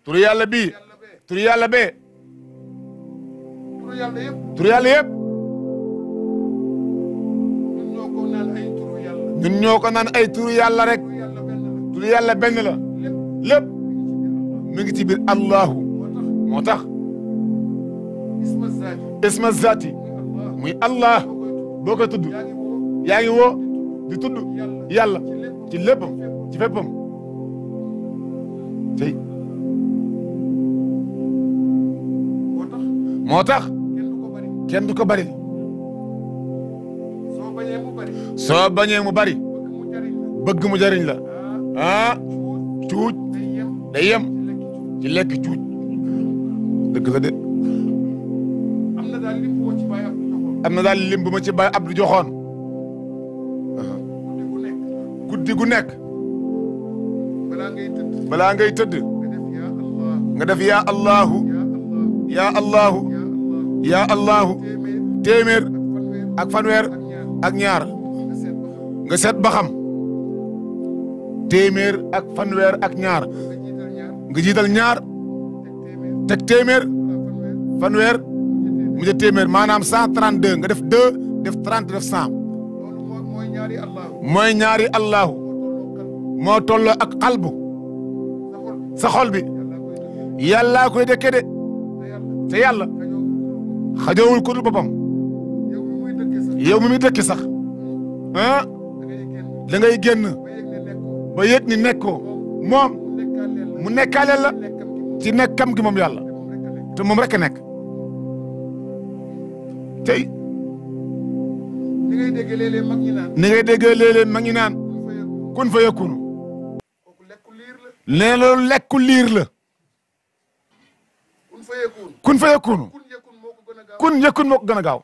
turu yàlla bii turu yàlla bee turu yàlla yëpp ñun ñoo ko naan ay turu yàlla rek turu yàlla benn la lépp mi ngi ci biir Allahu moo tax isma zaati muy Allah boo koy tudd yaa ngi woo di tudd yàlla ci léppam ci féppam tey moo tax kenn du ko bari soo bañee mu bari bëgg mu jariñ la cuuj day yem ci lekk cuuj dëgg la de am na daal lim bu ma ci Baay Abdu joxoon guddi gu nekk balaa ngay tëdd nga def yaa Allahu yaa Allahu yaa Allahu téeméer ak fanweer ak ñaar nga seet ba xam téeméer ak fanweer ak ñaar nga jiital ñaar teg téeméer fanweer mu jël téeméer maanaam 132 nga def 2 def 30 def 100 mooy ñaari Allahu moo tolloo ak xalbu sa xol bi yàllaa koy dëkke de te yàlla xajowul ko dul boppam yow mi muy dëkki sax da ngay génn ba yëg ni nekkoo moom mu nekkaaleel la ci nekkam gi moom yàlla te moom rek a nekk tey ni ngay déggee léeg-léeg mag ñi naan kun fa yakunu nee loolu lekku liir la kun fa yakunu kun yakun moo ko gën a gaaw